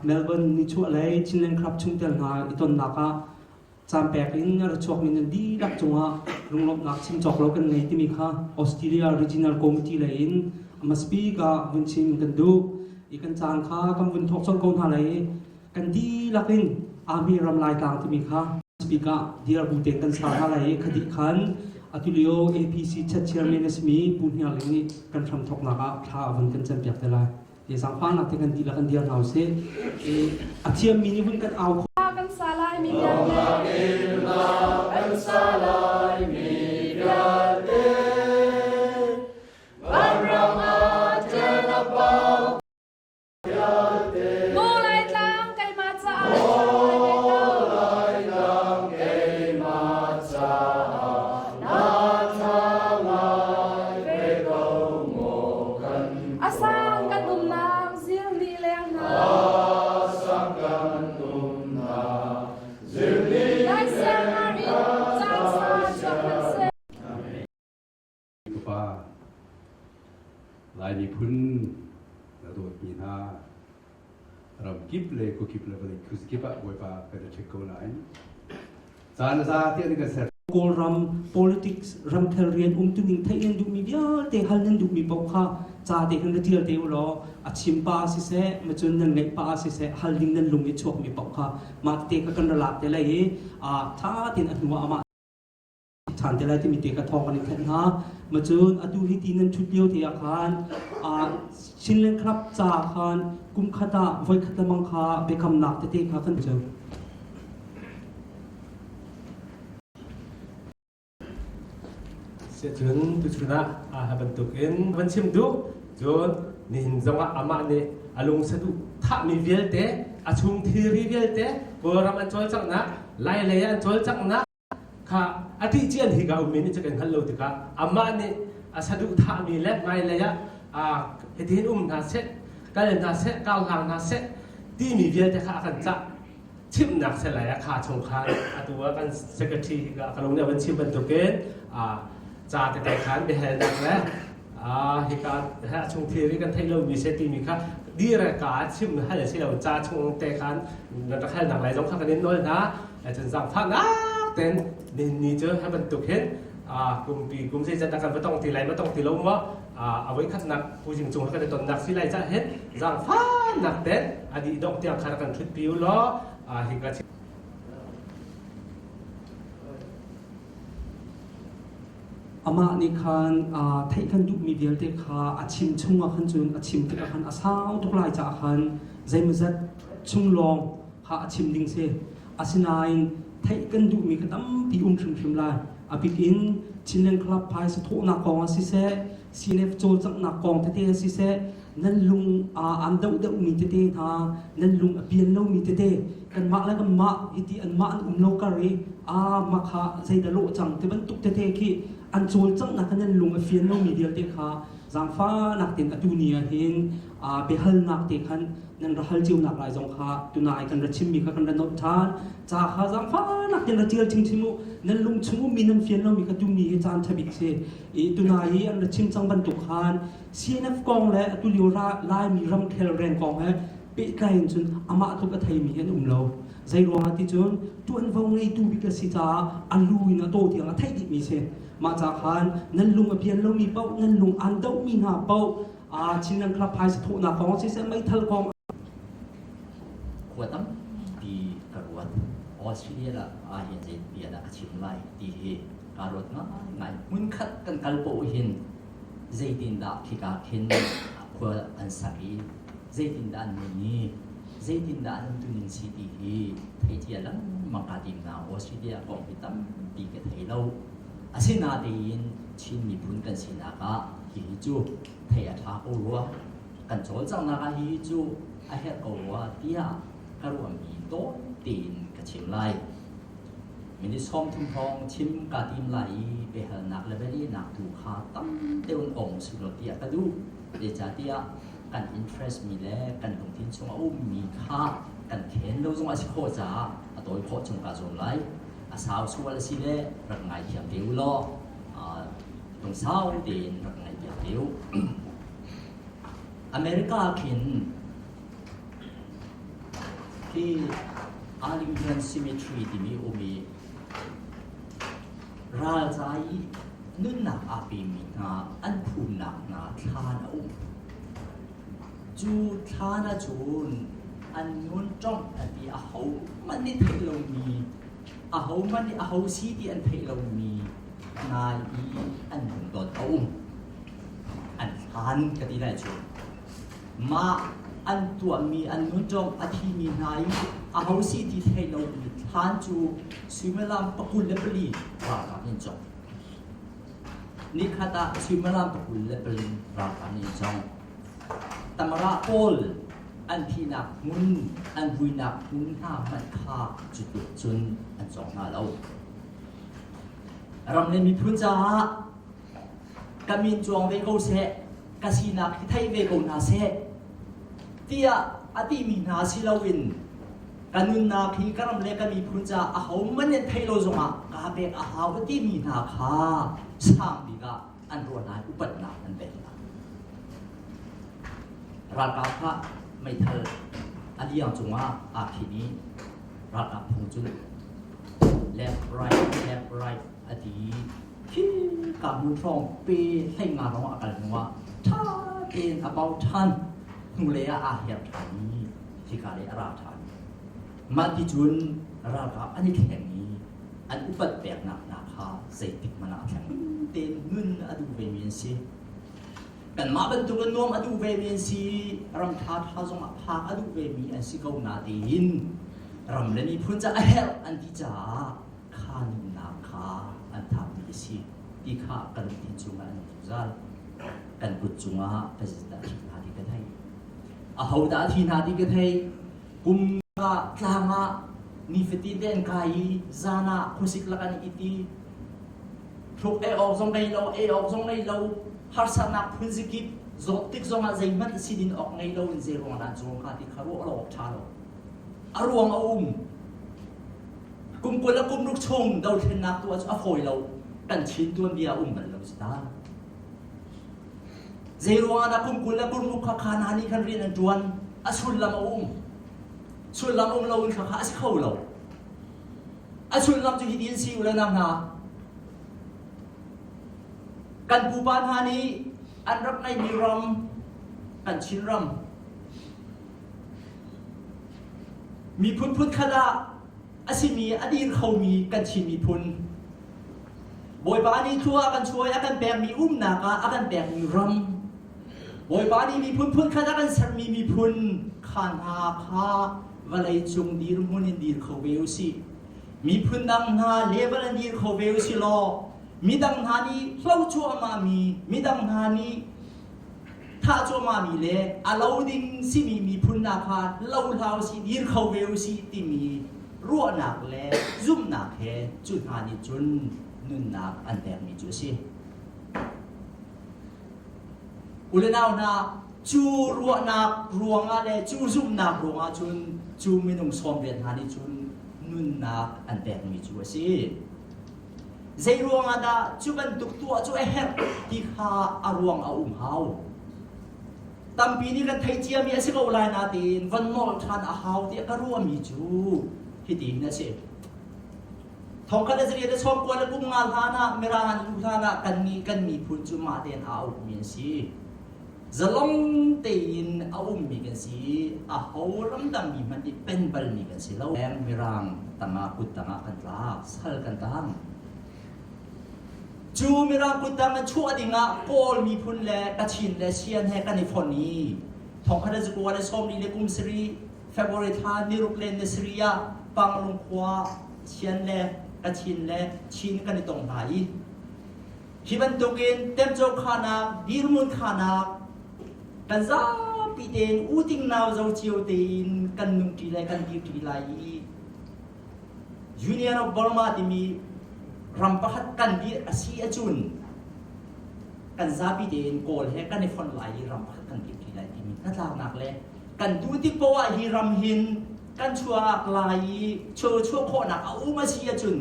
Melbourne nichuahlei Chinland Club chungtel hna i tonnak ah caan pek in a ra chuakmi nan dihlak cungah lunglawmhnak chim cawk lo kan ngei timi kha Australia Regional Committee lei in hmasabik ah vun chim kan duh i kan caan kha kan vun thawk colh ko hna lai i kan dihlak in Army ram Laitlang timi kha speak ah dir bu tein kan sa hna lai i khadi khan atulio APC chat chairman a simi Pu Hniar Ling nih kan hram thawknak ah thla a vun kan campiak te lai. Te zaangfahnak te kan dihlak kan dir hna usih. A thiammi nih vun kan au Kan sa lai mi vialte Kan sa lai mi vialte Vanram ah ṭen a pau vialte Maw Laitlang keimah caah Maw Laitlang keimah caah na thla ngai ve ko maw kan A sang kan umnak zil ni leng hna. A sang kan umnak zil ni Lai siang in caan sa chuak hmanh seh. Fapa Lai miphun na dawtmi hna ram kip le khuakip le vawlei khuazakip ah Bawipa kan i ṭhek ko nain caan a za tiah kan ser Kawlram politics ramkhel rian umtuning theih nan duhmi vialte hal nan duhmi paoh kha Ca te khan ra ṭial te u law a chim pa siseh, macun nan ngeih pa siseh, hal ding nan lung i chuakmi paoh kha mah tete kha kan ra lak te lai i ṭha tein a hnuah amah ṭhan te lai timi te kha thawng kan in thanh hna. Macun atu hi ti nan ṭhut lio te ah khan Chinland Club ca khan kum khat ah voikhat lemang kha biakamnak tete kha kan cu. Siahcun tuchun ah aa bantukin van chim duh. Cun nihin zongah amah nih a lung saduh thahmi vialte, a chung thilri vialte Kawlram an cawlcanghnak, Lai lei ah an cawlcanghnak kha a ṭih cian hi ka ummi nih cu kan hngalh lo tikah amah nih a saduh thahmi le hmailei ah hitihin um hna seh, kal hna seh, kau hlang hna seh timi vialte kha a kan cah. Chimhnak se lai a kha chung khan atu ah kan secretary hi ka lung nih a van chim bantukin ca tete khan biahalnak le hika a chung thil kan theih lomi se timi kha dir ka chim hal si lo ca chung te khan nan rak halnak lai zong kha kan in nawl hna. Cun zaangfahnak ten nihin ni cu hi bantuk hin kumpi kum zeizat dah kan va tong ti lai ma tong ti lo maw a voi khatnak puzing cung kan i tonnak si lai cah hin zaangfahnak ten a dih dongh tiang kha kan ṭhutpi u law hika Amah nih khan theih kan duhmi vialte kha a chim chungah khan cun a chim tikah khan a sau tuk lai caah khan zeimawzat chung lawng kha a chim ding si. Asinain theih kan duhmi kha tampi um hrimhrim lai. A bik in Chinland Club phaisa thawhnak kong ah siseh, CNF cawlcanghnak kong tete ah siseh, nan lung aan doh deuhmi tete hna, nan lung a pian lomi tete, kanmah le kanmah hiti anmah an um lo kar i aa mah kha zeidah lawh cang ti bantuk tete khi an cawlcanghnak nan lung a fian lomi vialte kha zaangfahnak tein atu ni ah hin biahalnak te khan nan ra hal cio nak lai zong kha tunai kan ra chimmi kha kan ra not ṭhan. Ca kha zaangfahnak tein ra ṭial chingchim u. Nan lung chung ummi nan fian lomi kha tuni hi caan ṭha bik si. I tunai i an ra chim cang bantuk khan CNF kong le atu lio ra Laimi ramkhel reng kong he pehtlai in cun amah tluk a theimi hi an um lo. Zei ruangah ti cun ṭuanvo ngeitu bik a si caah a lu in a taw tiang a theih dihmi si. Mah ca khan nan lung a pian lomi paoh, nan lung aan dohmi hna paoh Chinland Club phaisa thawhnak kong siseh meithal kong Khua tampi ka ruat. Australia ah hin zei bia dah ka chim lai ti hi kaa ruat ngaingai. Hmunkhat kan kal poh hin zeitindah khika khin khua an sak i zeitindah an nun i zeitindah an umtuning si ti hi theicia lengmang kaa tim hna. Australia kong hi tampi ka thei lo. Asinain Chin miphun kan sinak ah hihi cu thei a ṭha ko rua, kan cawlcanghnak ah hihi cu a herh ko rua tiah ka ruahmi tawn tein ka chim lai. Minute 30 hrawng chim kaa tim lai i biahalnak le bialehnak tu kha tam deuh in ong usih law tiah ka duh. Zeicahtiah kan interest mi le kan lungthin chung a ummi kha kan khen lo zong a si khawh caah a tawi khawh chung kaa zuam lai. A sau sual a si le rak ngaithiam te u law lungsau tein rak ngaihpiak te u. America khin hi Arlington Cemetery timi um i ralca i nunnak aa pemi hna an phumnak hna thlan a um. Cu thlan ahcun an nun ṭongh a ti ahohmanh nih theih lomi ahohmanh nih aho si ti an theih lomi ngai i an lungdot a um. An hlan ka ti lai cu. Mah an tuahmi an nunṭong a thimi hna i aho si ti theih lomi thlan cu suimilam 24 ralkap nih an cawk. Nikhat ah suimilam 24 ralkap nih an cawk. Tamara pawl an thihnak hmun, an vuinak hmun hna hmanh kha cutluk cun an cawk hna lo. Ram le miphun caah ka min cuang ve ko seh, ka sinak hi thei ve ko hna seh, tiah a timi hna si loin ka nunnak hi ka ram le ka miphun caah ahohmanh nih theih lo zongah kaa pek a hau a timi hna kha sang bik ah an ruah hna i upatnak an pek hna. Ralkap kha meithal a liang cungah aa khin i ralkap phung cun left right left right a ti i khi ka hmun hrawng pe 15 hrawng a kal hnuah ṭha tein a bau ṭhan. Hnulei ah aa her ṭhan i hika lei a ra ṭhan. Mah ti cun ralkap an i thleng i an upat peknak hna kha zeitik hmanh ah a thleng tein nun a duh vemi an si. Kanmah bantukin nuam a duh vemi an si, ram ṭhaṭha zongah phak a duh vemi an si ko natein ram le miphun ca a herh an ti caah kha nunnak kha an thapmi a si ti kha kan lungthin chungah an um zungzal. Kan kut cungah president a thi hna ti ka thei. Ahodah a thi hna ti ka thei. Kum ah tlang ah nifatin te an kai i zan ah khuasik lak an it i hruk ei awk zong ngei lo, ei awk zong ngei lo, harsatnak phun zikip zawt tik zongah zeihmanh si din awk ngei lo in zei ruang dah an zuam hnga ti kha ruah lo awk ṭha lo. A ruang a um. Kum 20 le kum ruk chung dothlennak tuah cu a fawi lo. Kan Chin tuanbia a um bal lo si ta. Zei ruangah dah kum 20 le kum ruk kha kha hna nih khan rian an ṭuan? A sullam a um. Sullam um loin kha kha a si kho lo. A sullam cu hitin si u le nang hna. Kan pupa hna nih an rak ngeihmi ram, kan Chin ram, miphun phunkhat ah a simi a dir khomi kan Chin miphun Bawipa nih thlua a kan chuai a kan pekmi umnak ah a kan pekmi ram Bawipa nih miphun phunkhat a kan sermi miphun kha hna kha vawlei cung dirhmun in dir kho ve usih miphun dang hna level in dir kho ve usih law midang hna nih hlo cuahmah mi midang hna nih thah cuahmahmi le a lo ding simi miphun hna kha lo hlah usih dir kho ve usih timi ruahnak le zumhnak he cu hna nih cun nunnak an pekmi cu a si. U le nau hna, cu ruahnak ruangah le cu zumhnak ruangah cun cu minung 80 hna nih cun nunnak an pekmi cu a si. Zei ruangah dah cu bantuk tuah cu a herh ti kha a ruang a um hau. Tampi nih kan theih ciami a si ko lai nain van nolh ṭhan a hau tiah ka ruahmi cu hitin a si. Thongkhat a zariat a sawm kua le kum nga hlan ah Mirang an luh hlan ah kannih kan miphun cu mah tein aa ukmi an si. Zalong tein a ummi kan si i aho ramdangmi hmanh nih pen balmi kan si lo. Mirang tangah kut tangah kan tla, sal kan tang. Cu Mirang kut tang in chuah dingah Kawl miphun le Kachin le Sian he kan i fonh i thongkhat le zakua le sawmli le kum sarih February thla niruk le nisarih ah Panglung khua Sian le Kachin le Chin kan i tong hna i Hi bantukin temco khanak, dirhmun khanak, kan zapi tein uting nau zo cio tein kan nungṭi le kan dirṭi lai i Union of Burma timi ram pakhat kan dir a si ahcun kan zapi tein Kawl he kan i fonh lai i ram pakhat kan dirṭi lai timi hnatlaknak le kan duh tik poah ah hi ram hin kan chuak lai i chuah khawhnak a um a si ahcun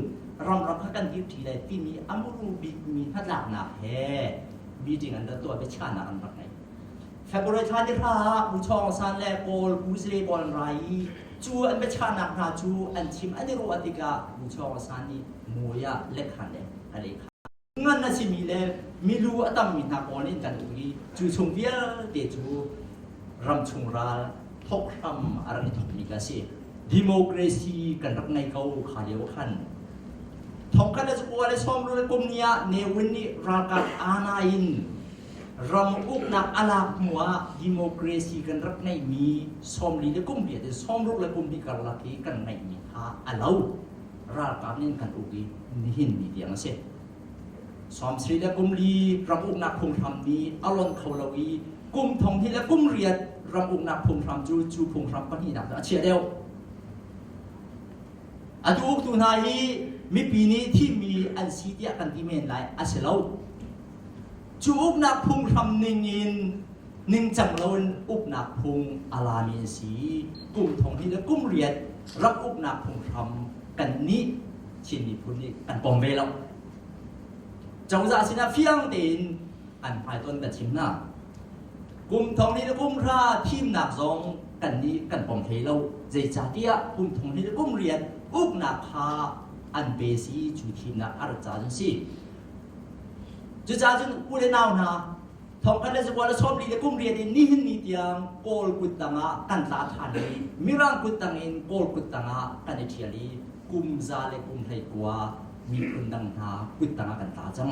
ramram kha kan dirṭi lai timi a muru bikmi hnatlaknak he meeting an rak tuah biachahnak an rak ngei. February thla ni hra ah Pu Chawng San le Kawl Pu Zile pawl an ra i cu an biachahnak hna cu an chim an i ruah tikah Pu Chawng San nih mui ah lekhan le a lehkha ngan a simi le milu a tammi hna pawl nih kan uk i cu chung vialte cu ramchung ral thok hram a rak i thokmi ka si. Democracy kan rak ngei ko kha lio khan. Thongkhat le zakua le sawmru le kum ni ah Ne Win nih ralkap ana in ram uknak a lak hnu ah democracy kan rak ngeihmi 40 le kum riat in 60 le kum hnih karlak i kan ngeihmi kha a lo. Ralkap nih an kan uk i nihin ni tiang a si. 70 le kum li ram uknak phunghram nih a lonh kho lo i kum thong hnih le kum riat ram uknak phunghram cu cu phunghram pahnihnak cu a chia deuh. Atu uktu hna hi mipi nih thimmi an si tiah kan ti men lai a si lo. Cu uknak phunghram ning in ningcang loin uknak phung a lami an si. Kum thong hnih le kum riat ram uknak phunghram kannih Chin miphun nih kan pom ve lo. Cozah sinah fiang tein an hmaitonh kan chim hna. Kum thong hnih le kum hra thimnak zong kannih kan pom hlei lo. Zeicahtiah kum thong hnih le kum riat uknak kha an pe si cu thimnak a rat ca cun si. Cucaah cun u le nau hna. Thongkhat le zakua le 40 le kum riat in nihin ni tiang Kawl kut tangah kan tla ṭhan i Mirang kut tangin Kawl kut tangah kan i ṭhial i kum za le kum 19 miphun dang hna kut tangah kan tla cang.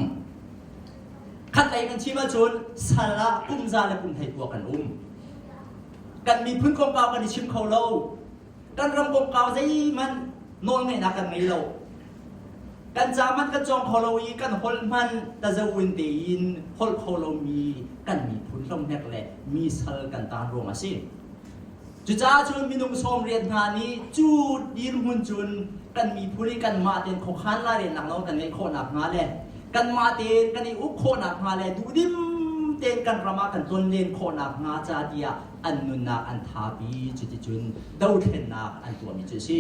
Khatlei kan chim ahcun sal ah kum za le kum 19 kan um. Kan miphun kongkau kan i chim kho lo. Kan ram kongkau zeihmanh nawlngeihnak kan ngei lo. Kan ca hmanh kan cawng kho lo i kan holh hmanh tazaun tein holh kho lomi kan miphun hlomhnek le mi sal kan taan ruang a si. Cucaah cun minung 80 hna nih cu dirhmun cun kan miphun i kanmah tein khuakhan lairelnak nawl kan ngeih khawhnak hnga le kanmah tein kan i uk khawhnak hnga le duhdim tein kan ram ah kan tlonlen khawhnak hnga ca tiah an nunnak an thapi cuticun dothlennak an tuahmi cu a si.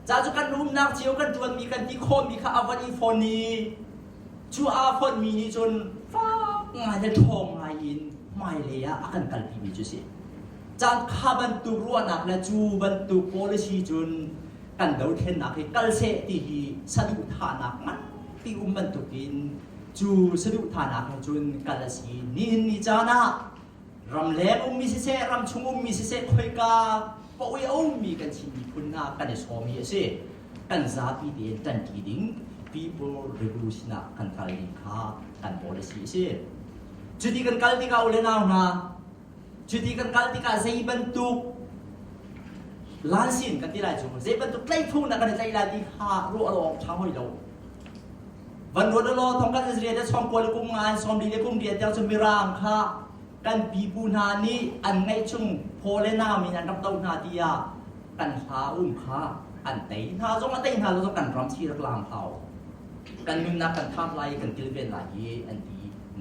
Ca cu kan umnak cio kan ṭuanmi kan ti khawhmi kha a von i fon i cu aa fonmi nih cun fak ngai le ṭhawng ngai in hmailei ah a kan kalpimi cu a si. Caan kha bantuk ruahnak le cu bantuk policy cun kan dothlennak hi kal seh ti hi saduhthahnak nganpi um bantukin cu saduhthahnak he cun kal a si. Nihin ni caan ah ramleng ummi siseh, ramchung ummi siseh, khoika paoh i a ummi kan Chin miphun hna kan i sawm hi a si. Kan zapi tein ṭanṭi ding People Revolution ah kan kal ding kha kan policy a si. Cuti kan kal tikah u le nau hna, cuti kan kal tikah zei bantuk lansin kan ti lai cu, zei bantuk tlaihphung dah kan i tlaih lai ti kha ruah lo awk ṭha hoi lo. Van ruat law thong kan Israel le sawmkua le kum nga in 40 le kum riat tiang cu Mirang kha kan pipu hna nih an ngeih chung phaw le nam in an rak doh hna tiah kan hla um kha an tei hna zong a tei hna lo zong kan ram si rak lam hau kan nunnak kan thap lai kan kilven lai i an ti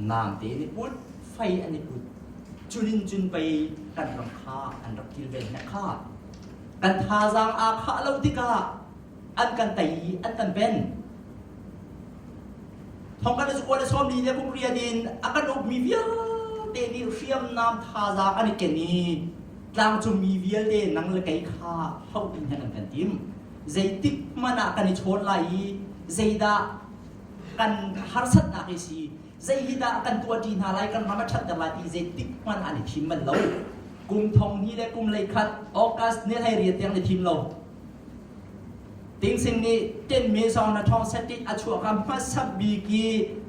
nam te an i put fei an i put cunin cun pei kan ram kha an rak kilven hnek kha kan thazaang aa khah lo tikah an kan tei i an kan pen. Thong kan zakua le 40 le kum riat in a kan ukmi vialte nih hriamnam thazaang an i ken i tlangcung mi vialte nang le kei kha hloh ding he an kan tim. Zeitik hmanh ah kan i chawn lai i zeidah kan harsatnak hi si zei hi dah kan tuahṭi hna lai kan ram a ṭhatter lai ti zeitik hmanh an i thim bal lo. Kum thong hnih le kum lei khat August ni 18 tiang an i thim lo. Tingsing nih tinmi song na ṭhawng set a chuah ka hmasa bik i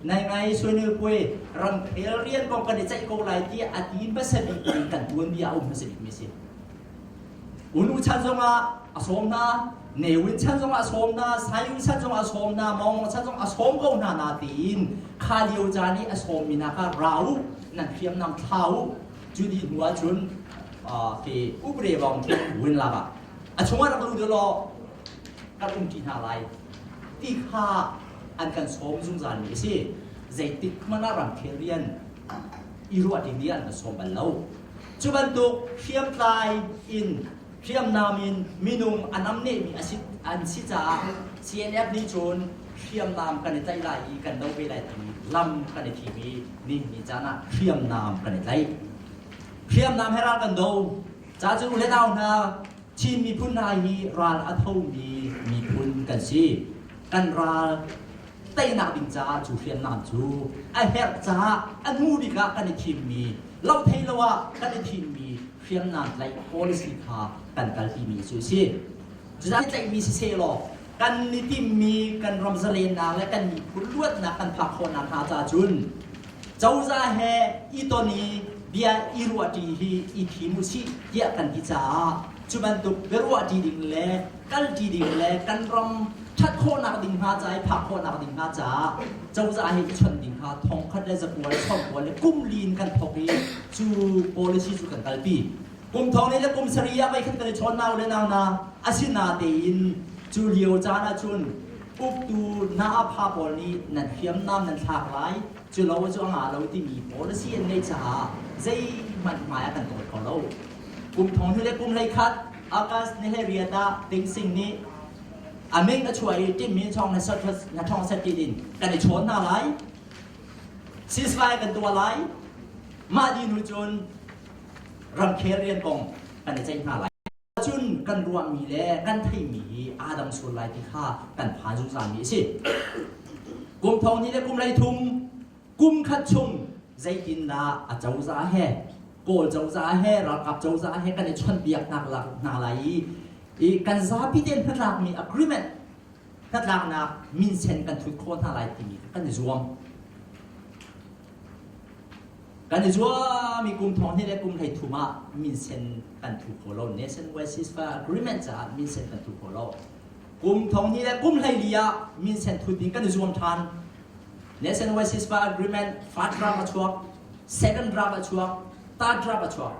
nai ngai suinil puai ramkhel rian kong kan i ceih ko lai ti a ti hmasa bik mi kan tuanbia a um hmasa bik mi si. Unu chan zongah a sawm hna, Newin chan zongah a sawm hna, Sayu chan zongah a sawm hna, Mawng chan zongah a sawm ko hna na tiin kha lio caan i a sawm mi hna kha ra u, nan hriamnam thla u, cu dih hnu ahcun ke upre bang win lak ah a chungah rak lut law kan umṭi hna lai ti kha an kan sawm zungzalmi a si. Zeitik hmanh ah ramkhel rian i ruah ding ding an kan sawm bal lo. Cu bantuk hriamtlai in hriamnam in minung a namnehmi a si, an si caah CNF nih cun hriamnam kan i tlaih lai i kan do ve lai ti lam kan i thim i nihin caan ah hriamnam kan i tlaih. Hriamnam he ral kan do. Ca cu u le nau hna, Chin miphun hna hi ral a thomi miphun kan si. Kan ral teinak ding caah cu hriamnam cu a herh caah a hnu bik ah kan i thimmi, lothei lo ah kan i thimmi hriamnam tlaih policy kha kan kalpimi cu a si. Cucaah tlaihmi siseh law kan i timmi kan ram zalennak le kan miphun luatnak kan phak khawhnak hnga caah cun cozah he i ton i bia i ruahṭi hi i thim u sih tiah kan ti caah cu bantuk biaruahṭi ding le kalṭi ding le kan ram ṭhat khawhnak ding hnga ca i phak khawhnak ding hnga caah cozah he i chawnh ding kha thongkhat le zakua le sawmkua le kum li in kan thawk i cu policy cu kan kalpi. Kum thong le kum sarih ah voikhat kan i chawn nau le nau na asinatein cu lio caan ah cun uktu na a pha pawl nih nan hriamnam nan thlak lai cu lo cu a ngah lo timi policy an ngeih caah zeihmanh hmai ah kan tawl kho lo. Kum thong hnu le kum hlei khat August ni hlei riat ah Ding Sing nih a min a chuah i timmi chong na na thong set ti din kan i chawn hna lai ceasefire kan tuah lai mah di hnu cun ramkhel rian kong kan i ceih hna lai. Cun kan ruahmi le kan theihmi hi aa dang sual lai ti kha kan phan zungzalmi a si. Kum thong hnih le kum 30. Kum khat chung zeitindah a cozah he Kawl cozah he ralkap cozah he kan i chawnhbiak hna lai i, i kan zapi tein hnatlakmi agreement hnatlaknak minsen kan thut khawh hna lai timi kan i zuam. Kan i zuam i kum thong hnih le kum 13 ah minsen kan thu kho lo. Nationwide Ceasefire Agreement caah minsen kan thu kho lo. Kum thong hnih le kum 14 ah minsen thut ding kan i zuam ṭhan. Nationwide Ceasefire Agreement first draft a chuak, second draft a chuak, third draft a chuak.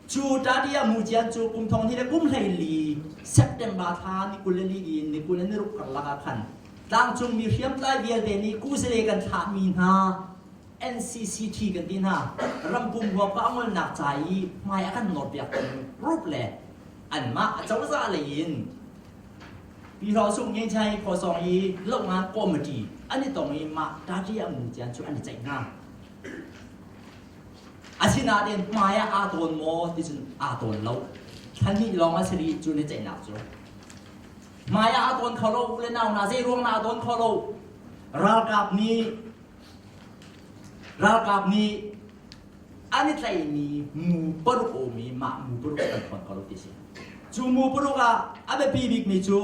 Cu Tatiya Mujian cu kum thong hnih le kum 14 September thla ni 24 in ni 26 karlak ah khan tlangcungmi hriamtlai vialte nih kusale kan thlahmi hna NCCT kan ti hna rampum huap a ngolnak ca i hmai a kan nawrpiaktu group le anmah a cozah lei in Pi Sung Nge Chai Khawsawng i Lohngan Committee an i tong i mah Tati a mucian cu an i ceih hna. Asinain hmai ah aa tawn maw ti cun aa tawn lo. Thla hnih lawng a si rih cu ni ceihnak cu. Hmai ah aa tawn kho lo u le nau hna zei ruang dah aa tawn kho lo. Ralkap nih ralkap nih an i tlaihmi mu paruk a um i mah mu paruk kan thawn ko lo ti si. Cu mu paruk ah a biapi bikmi cu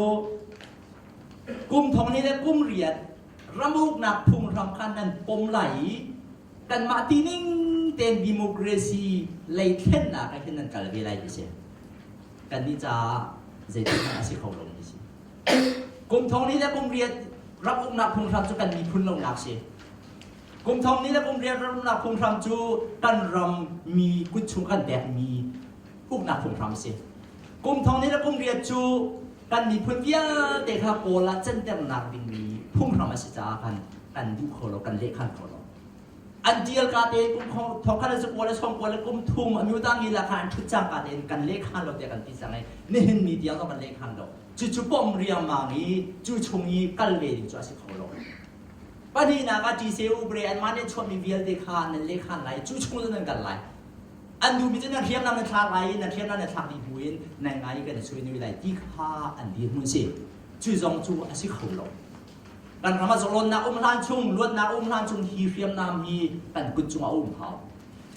kum thong hnih le kum riat ramuknak phunghram kha nan pom lai i kanmah tining tein democracy lei thlennak ah hin nan kal ve lai ti si. Kannih caah zeitik hmanh a si kho lomi si. Kum thong hnih le kum riat ram uknak phunghram cu kan miphun lonak si. Kum thong hnih le kum riat ram uknak phunghram cu kan ram mi kut chung kan pekmi uknak phunghram si. Kum thong hnih le kum riat cu kan miphun vialte kha Kawl ah canternak dingmi phunghram a si caah khan kan duh kho lo, kan lehkhan kho lo. An tial ka te kum thong khat le zakua le sawmkua le kum thum a myuta ngi la kha an ṭhut cang ka tein kan lehkhan lo tiah kan ti cang i nihin ni tiang zong kan lehkhan lo. Cucu pom riangmang i cu chung i kal ve ding cu a si kho lo. Pahnihnak ah ṭise ubre anmah nih chuahmi vialte kha nan lehkhan lai cu chung cu nan kal lai. An duhmi cu nan hriamnam nan thlak lai i nan hriamnam nan thlak dih hnu in nan ngai i kan i sui lai ti kha an dirhmun si. Cu zong cu a si kho lo. Kan ram ah zalawnnak um hlan chung, luatnak um hlan chung hi hriamnam hi kan kut cungah a um hau.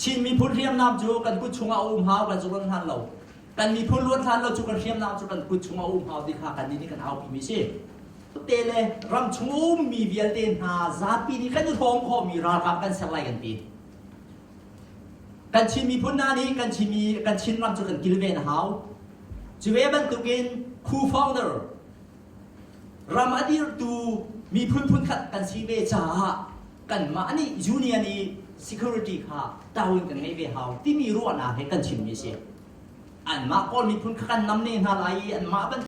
Chin miphun hriamnam cu kan kut chungah a um hau, kan zalon hlan lo. Kan miphun luat hlan lo cu kan hriamnam cu kan kut chungah a um hau ti kha kan nih nih kan aupi mi si. Te le ram chung ummi vialte hna zapi nih kan i hrawm khawhmi ralkap kan ser lai kan ti. Kan Chin miphun hna nih kan Chin kan Chin ram cu kan kilven a hau. Cu ve bantukin khu founder ram a dirtu miphun phunkhat kan si ve caah kanmah nih union i security kha tawin kan ngeih ve hau timi ruahnak he kan chimmi a si. Anmah Kawl miphun kha kan nam ne hna lai i anmah ban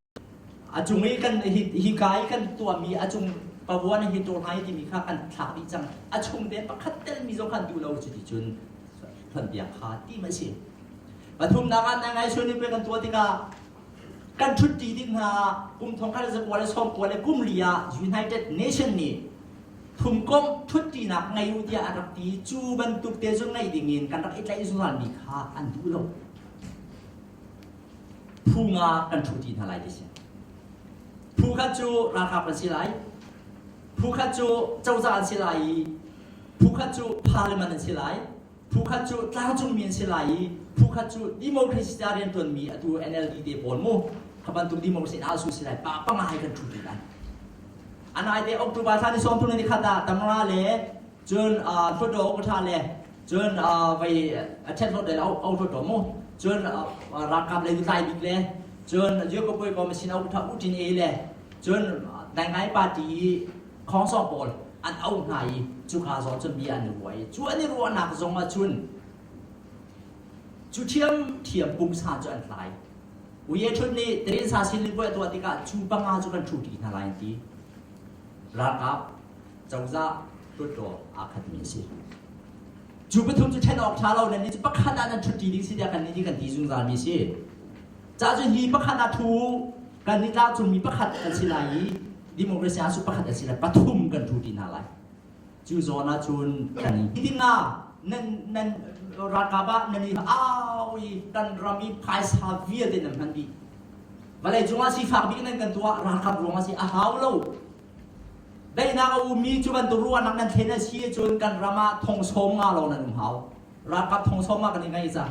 a cung i kan hi hika i kan tuahmi a cung pavuan hi tur hna i timi kha kan thlak dih cang. A chung te pakhat telmi zong khan duh lo cuti cun hlonpiak kha tim a si. Pathumnak ah nai ngai sual ni kan tuah tikah kan ṭhutṭi ding hna kum thong khat zakua le sawmkua le kum li ah United Nation nih thumkomh ṭhutṭinak ngei u tiah a rak ti cu bantuk te cu ngeih ding in kan rak i tlaih zungzalmi kha an duh lo phu nga kan ṭhuṭi hna lai ti si phu khat cu ralkap an si lai phu khat cu cozah an si lai i phu khat cu parliament an si lai Phu khat cu tlangcungmi an si lai i phu khat cu democracy ca rianṭuanmi atu NLD te pawl mu kha bantuk democracy in alsu si lai pa panga he kan ṭhu ti lai. Anai te October thla ni 30 ni khat ah Tamara le cun Hluttaw Okatha le cun vei a ṭhet hlawt le au Hluttaw mu cun ralkap lei lutlai bik le cun Yokopoi Commission Okatha U Tin E le cun Daingai Party i Khawngsawng pawl an auh hna i cuka zawn cun bia an i ruah i cu an i ruahnak zong ah cun cu ṭhiamṭhiam pumsa cu an tlai. Uye Ṭhut nih Terinsa sin puai a tuah tikah cu panga cu kan ṭhu ṭi hna lai an ti. Ralkap cozah hluttaw aa khatmi a si. Cu pathum cu ṭhen awk ṭha lo nan nih cu pakhat ah nan ṭhut ṭi ding si tiah kannih nih kan ti zungzalmi a si. Ca cun hi pakhat ah ṭhu kan i tlangcungmi pakhat kan si lai i democracy ah cu pakhat an si lai pathum kan ṭhu ti hna lai cu zawn ah cun kan i ding ah nan nan ralkap ah nan i au i kan ram i phaisa vialte nan hman dih vawlei cungah sifak bik nan kan tuah ralkap ruang a si a hau lo. Daihnak a ummi cu bantuk ruahnak nan thlen a si ahcun kan ram ah thong sawm nga lawng nan um hau. Ralkap thong sawm ah kan i ngaih ca.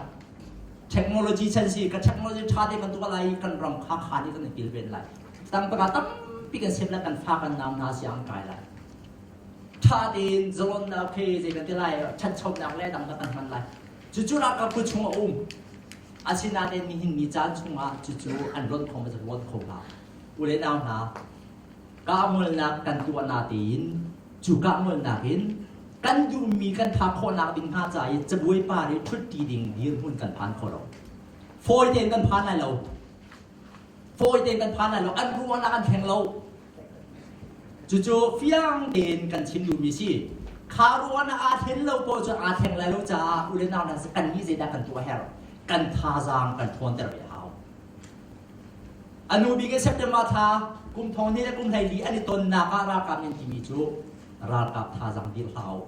Technology chan si ka technology ṭha te kan tuah lai i kan ram kha kha nih kan i kilven lai. Tangka tampi kan sem lai kan fa kan nau hna siang kai lai. Ṭha tein zalonnak he zei kan ti lai ṭhanchonak le dang kan hman lai. Cucu ralkap kut chung a um. Asinain nihin ni caan chungah cucu an lonh kho ma lonh kho hlah. U le nau hna, kahngolnak kan tuah natein cu kahngolnak in kan duhmi kan phak khawhnak ding hnga ca i cabuai par i ṭhutṭi ding dirhmun kan phan kho lo. Fawi tein kan phan lai lo. Fawi tein kan phan lai lo. An ruahnak an thleng lo. Cucu fiang tein kan chim duhmi si. Kha ruahnak aa thlen lo paoh cu aa thleng lai lo caah u le nau hna kan nih zeidah kan tuah herh? Kan thazaang kan ṭhawnter ve hau. A nu bik in September thla kum thong hnih le kum 14 an i tonnak ah ralkap nih an timi cu ralkap thazaang dir hlah u,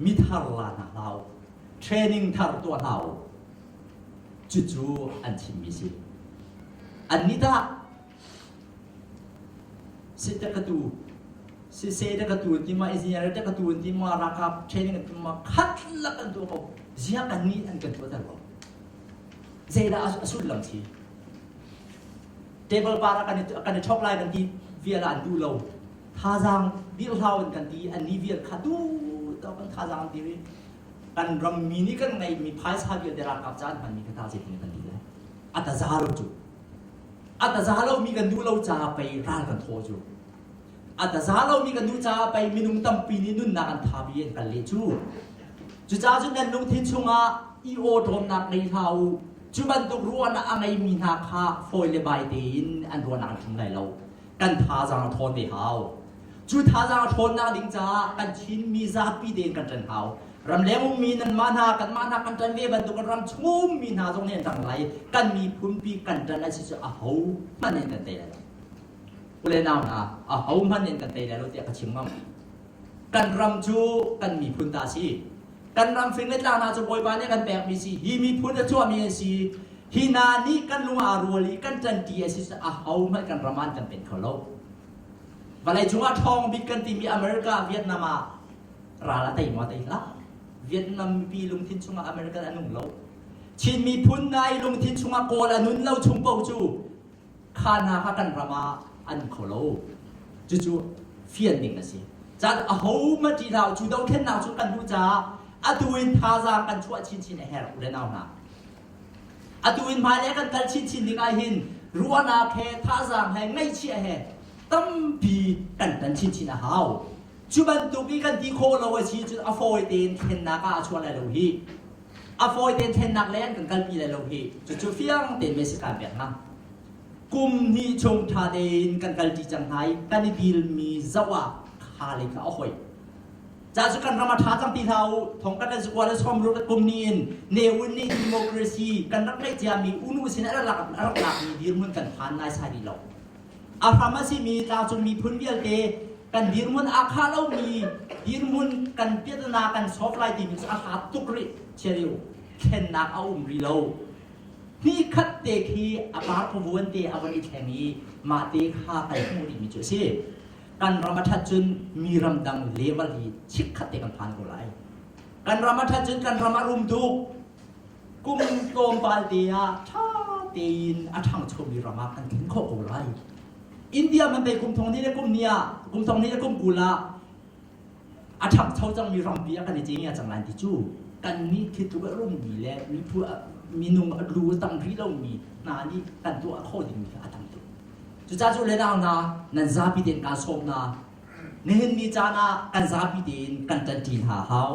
mithar la hna hlah u, training thar tuah hlah u. Cucu an chimmi si. Annih tah sitakatu siseh takatu an ti ma engineer takatu an ti ma ralkap training an ti ma khat lak an tuah ko ziah annih an kan tuahter ko zeidah a sullam si table par ah kan i kan i chok lai kan ti vial ah an duh lo thazaang dirhlau in kan ti an ni vial kha du to kan thazaang an dir i kan ram mi nih kan ngeihmi phaisa vialte ralkap ca an hmanmi kha ta zeitin kan ti lai a ta za lo cu a ta za lo mi kan duh lo ca pei ral kan thaw cu A taza lomi kan nu caah pei minung tampi nih nunnak an thapi an kal leh cu. Cucaah cun nan lungthin chungah i awṭawmnak ngei hlah u. Cu bantuk ruahnak a ngeimi hna kha fawi le bai tein an ruahnak an thlum lai lo. Kan thazaang a ṭhawn ve hau. Cu thazaang a ṭhawnnak ding caah kan Chinmi zapi tein kan ṭan hau. Ramleng ummi nanmah hna, kanmah hna kan ṭan ve bantukin ram chung ummi hna zong nih an ṭang lai. Kan miphunpi kan ṭan a si cu ahohmanh in kan tei lai lo. U le nau hna, ahohmanh in kan tei lai lo tiah ka chim ngam. Kan ram cu kan miphun ta a si. Kan ram fing le tlang hna cu Bawipa nih a kan pekmi si. Hi miphun a chuahmi an si. Hi hna nih kan lung aa rual i kan ṭanṭi a si ahohmanh kan ram ah an kan pen kho lo. Vawlei cungah ṭhawng bik kan timi America, Vietnam ah ral a tei maw tei hlah. Vietnam mipi lungthin chungah American a nung lo. Chin miphun hna i lungthin chungah Kawl a nun lo chung paoh cu kha hna kha kan ram ah an kho lo. Cucu fian ding a si. Caan ahohmanh ṭih hlah u, cu dothlennak cu kan duh caah atu in thazaang kan chuah chinchin a herh u le nau hna. Atu in hmailei kan kal chinchin ding ah hin ruahnak he thazaang he ngaihchiah he tampi kan tan chinchin a hau. Cu bantuk i kan ti khawh lo a si cun a fawi tein thlennak ah a chuah lai lo hi. A fawi tein thlennak le an kan kalpi lai lo hi. Cucu fiang tein message kaan pek hna. Kum hnih chung ṭha tein kan kalṭi cang hna i kan i dilmi zoh ah kha lei kha a hoi. Ca cu kan ram a ṭha cang ti hlah u. Thong kan le zakua le sawm ruk le kum ni in Ne Win nih democracy kan rak ngeih ciami unu sin a rak a rak lakmi dirhmun kan phan naisai rih lo. A hram a simi tlangcung miphun vialte kan dirhmun aa khah lomi dirhmun kan piatana kan solve lai timi cu a hlat tuk rih. Chiari u, thlennak a um rih lo. Hnikhat te khi a par pavuan te a von i thleng i mah te kha kan hmuh rihmi cu a si. Kan ram a ṭhat cun mi ramdang level hi chikkhat te kan phan ko lai. Kan ram a ṭhat cun kan ram a rum tuk. Kum tlawmpal te ah ṭha tein a ṭhangchomi ram ah kan thlen khawh ko lai. India man pei kum thong hnih le kum ni ah kum thong hnih le kum 20 ah a ṭhangcho cangmi rampi ah kan i cenghngia cang lai ti cu kannih khi tluk a rummi le miphu minung a lu a tam rih lomi hna nih kan tuah khawh dingmi kha a tam tuk. Cucaah cu le nau hna nan zapi tein kaa sawm hna. Nihin ni caan ah kan zapi tein kan ṭanṭi hna hau.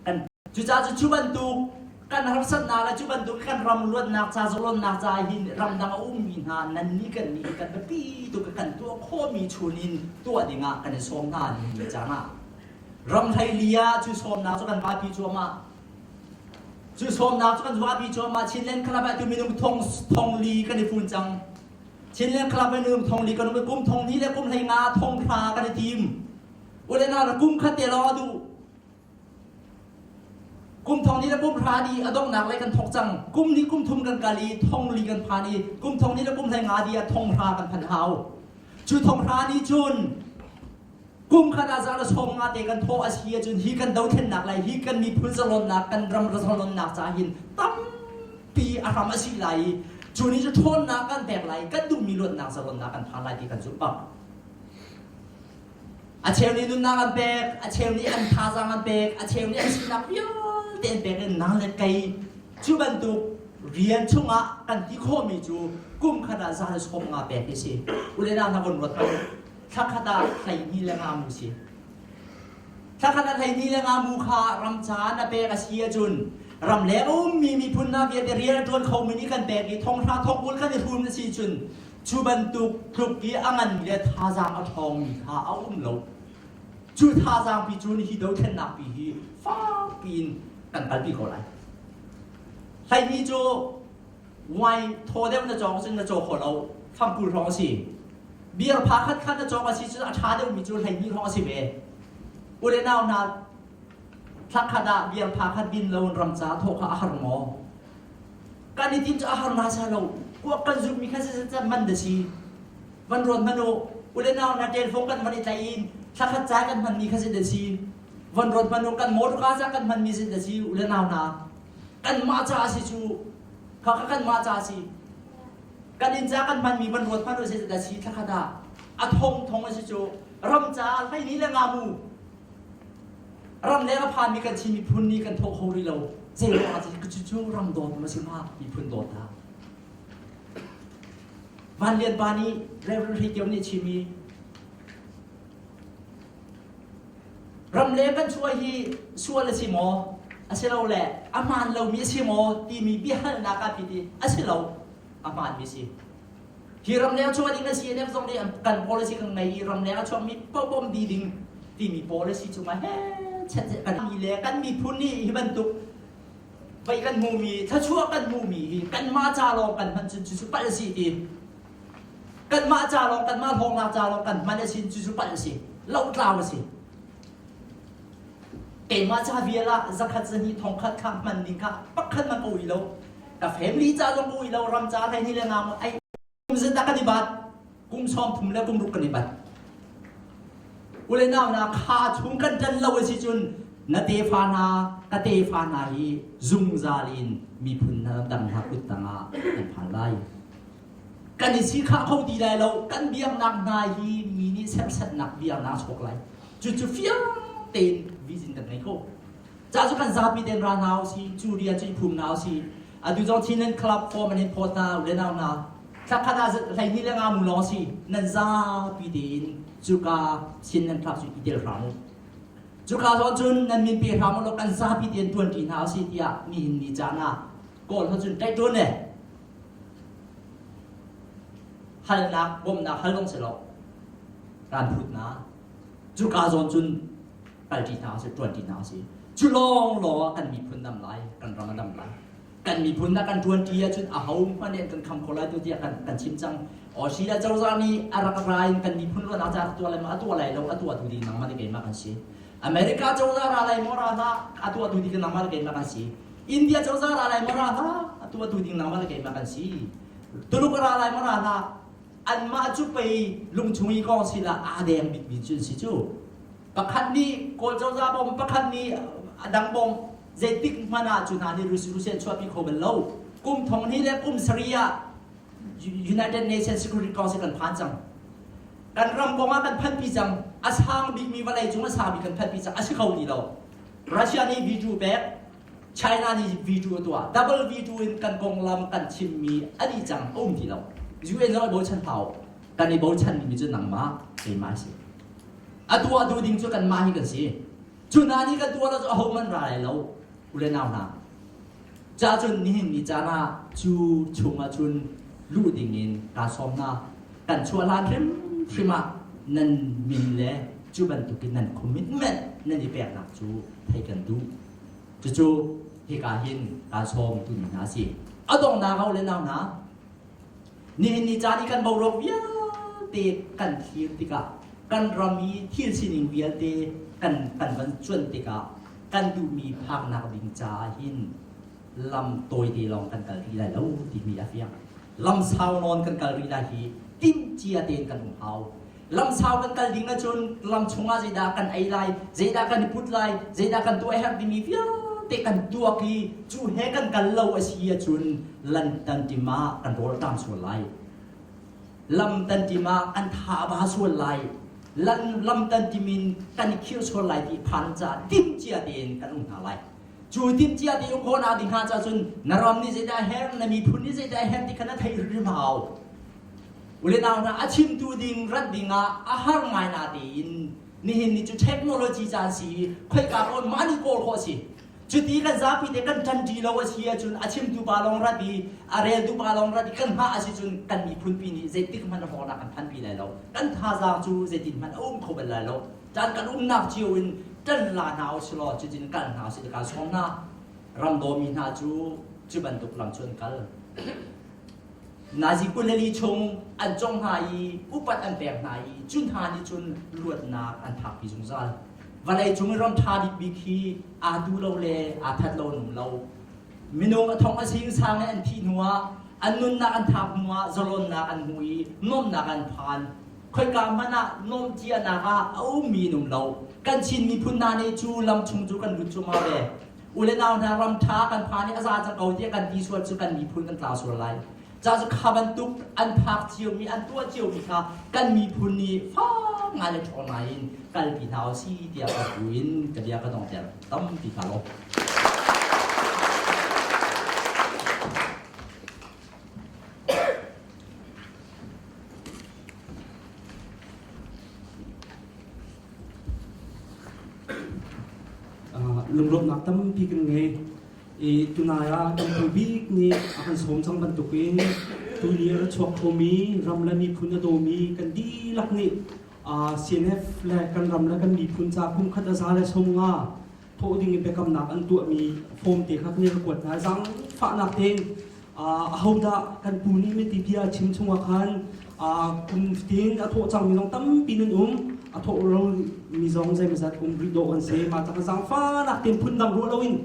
Kan Cucaah cu cu bantuk kan harsatnak le cu bantuk kan ram luatnak ca zalonnak ca hin ramdang a ummi hna nan nih kan nih kan biapi tuk kan tuah khawhmi chungin tuah dingah kan i sawm hna ni caan ah ram hleili ah cu sawmnak cu kan vapi cuahmah cu sawmnak cu kan vapi cuahmah Chinland Club ah tu minung thong thong li kan i fun cang Chinland Club ah minung thong li kan um kum thong hnih le kum hlei nga thong hra kan i tim ule na kum khat te lawng a duh Kum thong ni le kum hra ni a donghnak lei kan thawk cang. Kum ni kum thum kan kal i thong li kan phan i kum thong ni le kum hlei nga di ah thong hra kan phan hau. Cu thong hra ni cun. Kum khat ah za le 50 te kan thawh a si ahcun hi kan dothlennak lai hi kan miphun zalonnak kan ram zalonnak ca hin tampi a hram a si lai i cu nih cu ṭhawnnak kan pek lai kan duhmi luatnak zalonnak kan phan lai ti kan zumh bak. A cheu nih nunnak an pek, a cheu nih an thazaang an pek, a cheu nih an sinak vialte an pek in nang le kei cu bantuk rian chungah kan ti khawhmi cu kum khat ah za le 50 pek hi si. Ule nau hna von ruat hmanh. Thla khat ah 12 le nga mu si. Thla khat ah 12 le nga mu kha ram ca na pek a si ahcun ramleng a ummi miphun hna vialte rian a ṭuan khomi nih kan pek i thonghra thongkul kan i hrun a si cun cu bantuk tluk i a ngan le thazaang a ṭhawngmi kha a um lo. Cu thazaang pi cu hi dothlennak pi hi fakpi in kan kalpi ko lai. 12 cu wine thaw deuh na cawk cun na caw kho lo, fangkul hrawng a si. Beer pha khat khat na cawk a si cun a ṭha deuhmi cu 12 hrawng a si ve. U le nau hna, thla khat ah beer pha khat din lo in ram ca thawh kha a har maw? Kan i tim cu a har na sa lo. Kuak kan zukmi kha si man da si. Van ruat hmanh u. U le nau hna telephone kan van i tlaih in thla khat ca kan hmanmi kha si da si. Van ruat hmanh u kan motorka ca kan hmanmi si da si u le nau hna. Kanmah ca a si cu kha kha kanmah ca a si. Kan inn ca kan hmanmi van ruat hmanh u si da si thla khat ah a thong thong a si cu ram ca 12 le nga mu Ramleng a phanmi kan Chin miphun nih kan thawh kho rih lo. Zei ruangah cu cu ram dawt ma si hnga miphun dawt ha. Van Lian pa nih Reverend Hlei Kio nih chim i ramleng kan chuah hi sual a si maw asilole a hmaan lomi a si maw timi biahalnak ah phit i a si lo a hmaanmi si. Hi ramleng chuah ding a CNF zong nih kan policy kan ngei i ramleng a chuakmi paohpaoh di ding timi policy cungah he chet kan mi le kan miphun nih hi bantuk vei kan hmumi thluachuah kan hmumi hi kanmah ca lawng kan hman cun cucu palh a si ti kanmah ca lawng kanmah hlawknak ca lawng kan hman a si cucu palh a si lotlau a si keimah ca vial ah zakhat zahnih thongkhat kha hman ding kha pakhat man ka ui lo ka family ca zong ka ui lo ram ca hlei ni le nga ai kum zet kan i bat kum 30 le kum ruk kan i bat ule nau na kha chung kan ṭan lo a si cun na tefa hna ka tefa hna hi zungzal in miphun hna dang hna kut tangah an phan lai kan i si kha kho ti lai lo kan biaknak hna hi mi nih serhsatnak biaknak chuak lai cucu fiang tein vision kan ngei kho Ca cu kan zapi ten ra hna usih, cu rian cu i phum hna usih. Atu zong Chinland Club form an in phawt hna, u le nau hna. Thla khat ah 12 le nga mu lawng si, nan zapi tein cuka Chinland Club cu i tel hram u. Cuka zawn cun nan min pe hram u law kan zapi tein tuanṭi hna usih tiah nihin ni caan ah Kawl hna cun tlaih ṭun e. Halnak, bawmhnak hal zong si lo. Kan phut hna. Cuka zawn cun kalṭi hna usih ṭuanṭi hna usih cu lawng lawng ah kan miphun dam lai kan ram a dam lai kan miphun ah kan ṭuanṭi ahcun aho hmanh nih an kan kham kho lai tu tiah kan kan chim cang Australia cozah nih a rak ra in kan miphun ruahnak ca tuah lai maw a tuah lai lo a tuahtu ding nangmah le keimah kan si America cozah ra lai maw ra hlah a tuahtu ding nangmah le keimah kan si India cozah ra lai maw ra hlah a tuahtu ding nangmah le keimah kan si Tuluk ra lai maw ra hlah anmah cu pei lungchung i kong sila aa deng bikmi cu an si cu Pakhat nih Kawl cozah bawm, pakhat nih a dang bawm. Zeitik hmanh ah cu hna nih Russia an chuahpi kho bal lo. Kum thong hnih le kum sarih ah United Nations Security Council kan phan cang. Kan ram kong ah kan phanpi cang. A sang bikmi vawlei cung a sang bik kan phanpi cang. A si kho ti lo. Russia nih veto pek, China nih veto a tuah. Double veto in kan konglam kan chimmi a dih cang, a um ti lo. UN zong i bochan hau. Kan i bochanmi cu nangmah, keimah si. A tuah tu ding cu kanmah hi kan si. Cu hna nih kan tuah lo cu ahohmanh ra lai lo, u le nau hna. Ca cun nihin ni caan ah cu chungah cun luh dingin kaa sawm hna. Kan chuah hlan hrimhrim ah nan min le cu bantukin nan commitment nan i peknak cu thei kan duh. Cucu hika hin kaa sawm timi hna a si. A donghnak ah u le nau hna, Nihin ni caan i kan boruak vialte kan thlir tikah kan ram i thil sining vialte kan kan van cuanh tikah kan duhmi phaknak ding caah hin lam tawite lawng kan kal rih lai lo timi a fiang. Lam sau nawn kan kal rih lai hi timhcia tein kan um hau. Lam sau kan kal ding ahcun lam chungah zeidah kan ei lai, zeidah kan i put lai, zeidah kan tuah a herh timi vialte kan tuak i cu he kan kal lo a si ahcun lan tanṭim ah kan rawl ṭam sual lai. Lam tanṭim ah kan tha a ba sual lai. Lan lam tanṭim in kan i khirh sual lai ti phan caah timhcia tein kan um hna lai. Cu timhcia te um khawhnak ding hnga caah cun na ram nih zeidah a herh, na miphun nih zeidah a herh ti kha na theih hrimhrim hau. Ule nau hna a chimtu ding rat ding ah a har ngai na tein nihin ni cu technology caan si i khoika pawn mah nih kawl khawh si. Cuti kan zapi te kan ṭanṭi lo a si ahcun a chimtu pa lawng rat i a reltu pa lawng rat i kan hngah a si cun kan miphun pi nih zeitik hmanh hlawknak kan phanpi lai lo. Kan thazaang cu zeitin hmanh a um kho bal lai lo. Ṭan kan umnak cio in ṭan la hna usih law cutin kal hna usih ti kaa sawm hna. Ram dawmi hna cu cu bantuk lam cu an kal. Nazi 22 chung an cong hna i upat an pek hna i cu hna nih cun luatnak an phakpi zungzal. Vawlei cung i ram ṭha bikbik hi aa tu lo le aa that lo nung lo. Minung a thong a sing sang in an thih hnuah an nunnak an thap hnuah zalonnak an hmu i nuamhnak an phan. Khoika hmanh ah nuamhcianak ah a ummi an um lo. Kan Chin miphun hna nih cu lam chung cu kan lut cuahmah ve. U le nau hna ram ṭha kan phan i a za cang ko tiah kan ti sual cu kan miphun kan tlau sual lai. Ca cu kha bantuk an phak ciomi an tuah ciomi kha kan miphun nih fak ngai le ṭhawng ngai in kalpi hna usih tiah ka bu in ka bia ka donghter tampi ka lawm. Lunglawmhnak tampi kan ngei. I tunai ah kan pu bik nih a kan sawm cang bantukin tuni a ra chuak khomi ram le miphun a dawmi kan dihlak nih CNF le kan ram le kan miphun ca kum khat a za le som nga thawh ding in biakamnak an tuahmi form te kha kan i kuat hna. Zaangfahnak tein ahodah kan pu nih miti bia chim chungah khan kum fatin a thawh cangmi zong tampi nan um a thawh lo mi zong zeimawzat um rih dawh an si mah cang zaangfahnak tein phundang ruah loin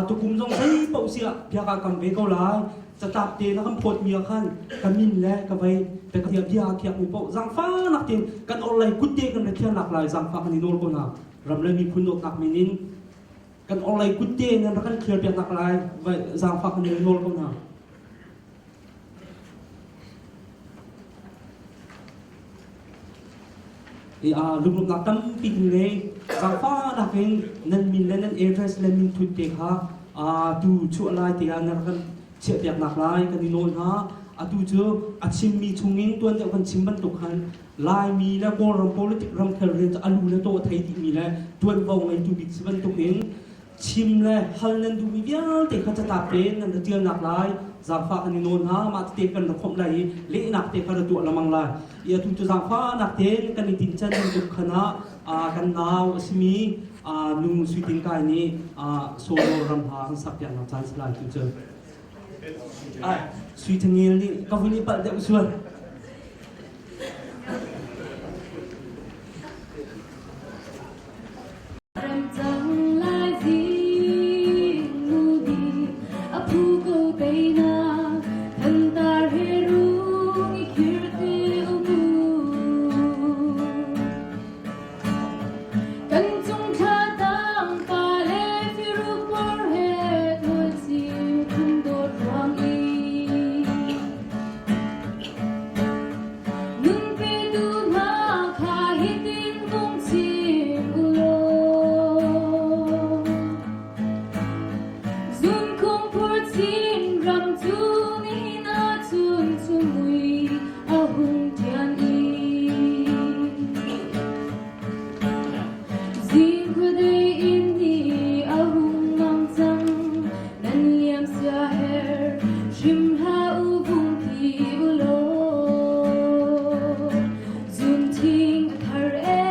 tukum zong zei paoh siah bia ka kam ve ko lai catlap te na kan phawt mi ah khan ka min le ka vei bia bia khiak mi paoh zaangfahnak tein kan orhlei kut te kan ra thialnak lai zaangfah kan i nawl ko hna ram le miphun dawtnak min in kan orhlei kut te nan rak kan clear piak nak lai zaangfah kan in nawl ko hna. I a lunglawmhnak tampi kan ngei zaangfahnak in nan min le nan address le min thut te kha tu chuah lai te ah nan rak kan chiahpiak nak lai kan i nawl hna atu cu a chimmi chungin tuan deuh kan chim bantuk khan Laimi le Kawlram politic ramkhel rian cu a lu le taw a thei dihmi le ṭuanvo ngeitu bik si bantukin chim le hal nan duhmi vialte kha catlap tein nan ra ṭialnak lai zaangfah kan i nawl hna mah tete kan ra khawmh lai i lehnak te kha ra tuah lengmang lai i atu cu zaangfahnak tein kan i tincan bantuk khan ah kan nau a simi nu Sui Tin Kai nih solo ram hla kan sak piaknak caan si lai tu cu Sui Thangel nih ka vun i palh deuh sual. Ramcang lai zing mudi a phu ko teinak thantar he rung i khir te umu. Kan cung thla tang pa le firuk por he thawi si phun dawt ruang i Nunpitu hna kha hitin vung chim u law. Zunkhung phur chin ram cu nihin ahcun chumui a hung ṭian i Zing khuadei in ni a hung mang cang nan liam sia her hrim hlah u vung ti u law Zunthing a thar e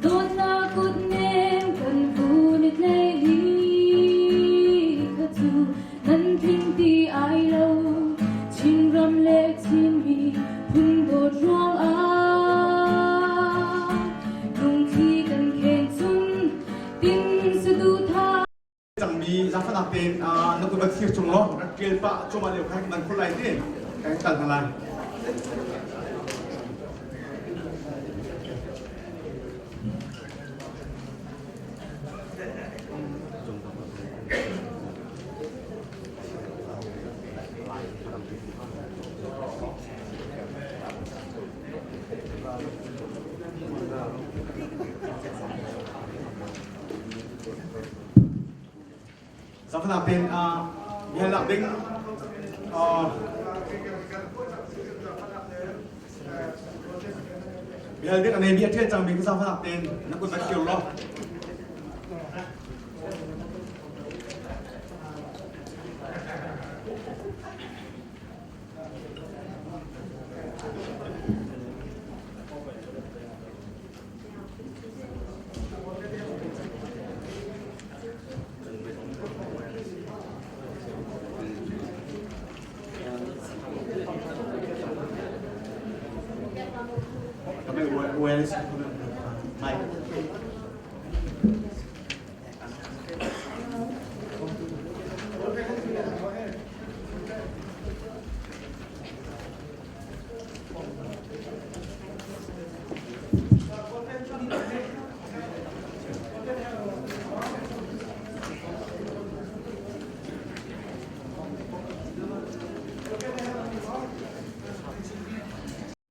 dawtnak kut nem kan vun i tlei li kha cu nan tling ti ai lo Chinram le Chinmi phun dawt ruangah lungthli kan khen cun tin saduhthah cangmi zaangfahnak tein na kut va thir cung law rak ṭial pah cuahmah lio khan nan khul lai ti kan kal hna lai. Zaangfahnak tein biahalnak ding bihal ding a neimi a ṭial cangmi ka zaangfahnak tein na kut va thlir law. Mike.